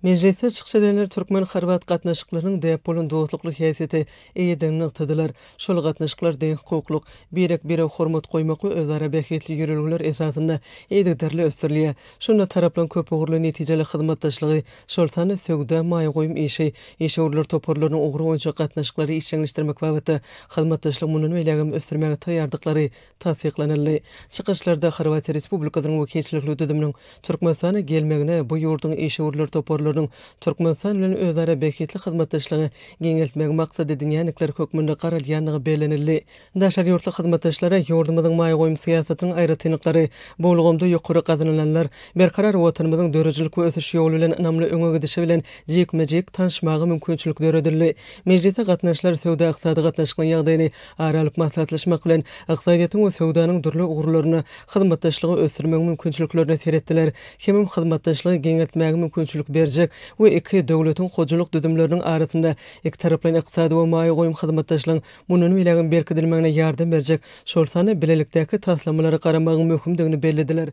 Mejlisde çykyş edenler türkmen-horwat gatnaşyklarynyň däp bolan dostlukly häsiýete eýedigini nygtadylar. Şol gatnaşyklar deňhukuklyk, birek-birege hormat goýmak we özara bähbitli ýörelgeler esasynda yzygiderli ösdürilýär. Şunda taraplaryň köpugurly netijeli hyzmatdaşlygy, şol sanda söwda, maýa goýum işi, işewürler toparlarynyň ugry boýunça gatnaşyklary işjeňleşdirmek babatda hyzmatdaşlygy mundan beýlägem ösdürmäge taýýardyklary tassyklanyldy. Çykyşlarda Horwatiýa Respublikasynyň wekilçilikli düzüminiň Türkmenistana gelmegine bu ýurduň işewürler toparlarynyň Türkmenistan bilen özara bähbitli hyzmatdaşlygy giňeltmegi maksat edinýändikleri hökmünde garalýandygy bellenildi. Daşary ýurtly hyzmatdaşlara ýurdumyzyň maýa goýum syýasatynyň aýratynlyklary, bu ulgamda ýokary gazanylanlar, berkarar Watanymyzyň döredijilik we ösüş ýoly bilen ynamly öňe gidişi bilen jikme-jik tanyşmaga mümkinçilik döredildi. Mejlise gatnaşyjylar söwda-ykdysady gatnaşyklaryň ýagdaýyny ara alyp maslahatlaşmak bilen, ykdysadyýetiň we söwdanyň dürli ugurlarynda hyzmatdaşlygy ösdürmegiň mümkinçiliklerine seretdiler hemem hyzmatdaşlygy giňeltmäge mümkinçilik berjek we iki döwletiň hojalyk düzümleriniň arasynda ikitaraplaýyn ykdysady we maýa goýum hyzmatdaşlygyň mundan beýlägem berkidilmegine ýardam berjek, şol sanda bilelikdäki taslamalara garamagyň möhümdigini bellediler.